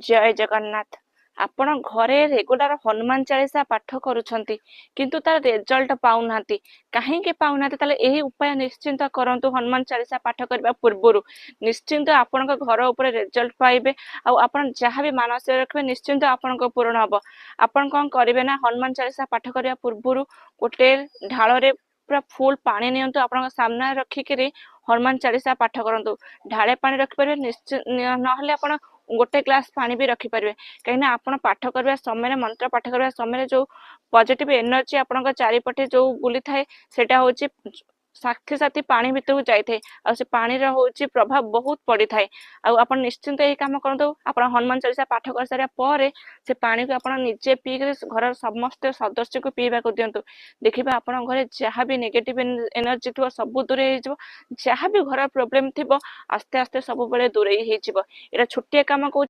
ଜୟ ଜଗନ୍ନାଥ। ଆପଣ ଘରେ ରେଗୁଲାର ହନୁମାନ ଚାଳିଶା ପାଠ କରୁଛନ୍ତି, କିନ୍ତୁ ତାର ରେଜଲ୍ଟ ପାଉନାହାନ୍ତି। କାହିଁକି ପାଉନାହାନ୍ତି? ତାହେଲେ ଏହି ଉପାୟ ନିଶ୍ଚିନ୍ତ କରନ୍ତୁ। ହନୁମାନ ଚାଳିଶା ପାଠ କରିବା ପୂର୍ବରୁ ନିଶ୍ଚିନ୍ତ ଆପଣଙ୍କ ଘର ଉପରେ ରେଜଲ୍ଟ ପାଇବେ, ଆଉ ଆପଣ ଯାହା ବି ମାନସିକ ରଖିବେ ନିଶ୍ଚିନ୍ତ ଆପଣଙ୍କ ପୂରଣ ହବ। ଆପଣ କଣ କରିବେ ନା, ହନୁମାନ ଚାଳିଶା ପାଠ କରିବା ପୂର୍ବରୁ ଗୋଟେ ଢାଳରେ ପୁରା ଫୁଲ ପାଣି ନିଅନ୍ତୁ, ଆପଣଙ୍କ ସାମ୍ନାରେ ରଖିକିରି ହନୁମାନ ଚାଳିଶା ପାଠ କରନ୍ତୁ। ଢାଳେ ପାଣି ରଖିପାରିବେ ନିଶ୍ଚୟ, ନହେଲେ ଆପଣ ଗୋଟେ ଗ୍ଲାସ ପାଣି ବି ରଖିପାରିବେ। କାହିଁକିନା ଆପଣ ପାଠ କରିବା ସମୟରେ, ମନ୍ତ୍ର ପାଠ କରିବା ସମୟରେ ଯୋଉ ପଜିଟିଭ ଏନର୍ଜି ଆପଣଙ୍କ ଚାରିପଟେ ଯୋଉ ବୁଲିଥାଏ, ସେଇଟା ହଉଛି ସାଥି ସାଥି ପାଣି ଭିତରକୁ ଯାଇଥାଏ, ଆଉ ସେ ପାଣିର ହଉଛି ପ୍ରଭାବ ବହୁତ ପଡିଥାଏ। ଆଉ ଆପଣ ନିଶ୍ଚିନ୍ତ ଏହି କାମ କରନ୍ତୁ। ଆପଣ ହନୁମାନ ଚାଳିଶା ପାଠ କରିସାରିବା ପରେ ସେ ପାଣିକୁ ଆପଣ ନିଜେ ପିଇକରି ଘରର ସମସ୍ତ ସଦସ୍ୟକୁ ପିଇବାକୁ ଦିଅନ୍ତୁ। ଦେଖିବେ, ଆପଣଙ୍କ ଘରେ ଯାହା ବି ନେଗେଟିଭ ଏନର୍ଜି ଥିବ ସବୁ ଦୂରେଇ ହେଇଯିବ। ଯାହା ବି ଘର ପ୍ରୋବ୍ଲେମ ଥିବ ଆସ୍ତେ ଆସ୍ତେ ସବୁବେଳେ ଦୂରେଇ ହେଇଯିବ। ଏଇଟା ଛୋଟିଆ କାମ କହୁଛି।